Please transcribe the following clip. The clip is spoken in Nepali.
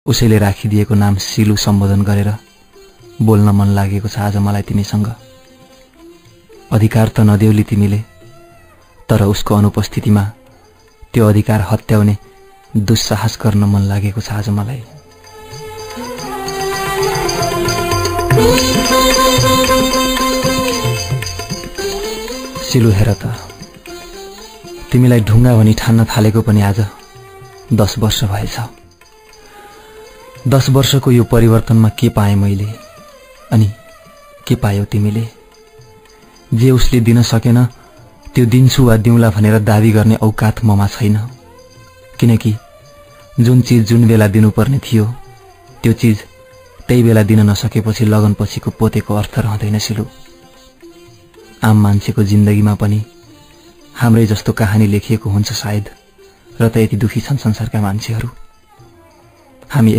उसैले राखिदिएको नाम सिलु सम्बोधन गरेर बोल्न मन लागेको छ आज मलाई तिमीसँग। अधिकार त नदेउली तिमीले, तर उसको अनुपस्थितिमा त्यो अधिकार हत्याउने दुस्साहस गर्न मन लागेको छ आज मलाई। सिलु हेर त, तिमीलाई ढुङ्गा भनी ठान्न थालेको पनि आज 10 वर्ष भएछ। 10 वर्षको यो परिवर्तनमा के पाएँ मैले, अनि के पायौ तिमीले? जे उसले दिन सकेन त्यो दिन्छु वा दिउँला भनेर दाबी गर्ने औकात ममा छैन। किनकि जुन चीज जुन बेला दिनुपर्ने थियो त्यो चीज त्यही बेला दिन नसकेपछि लगनपछिको पोतेको अर्थ रहँदैन सिलु। आम मान्छेको जिन्दगीमा पनि हाम्रै जस्तो कहानी लेखिएको हुन्छ सायद, र त यति दुखी छन् संसारका मान्छेहरू। हामी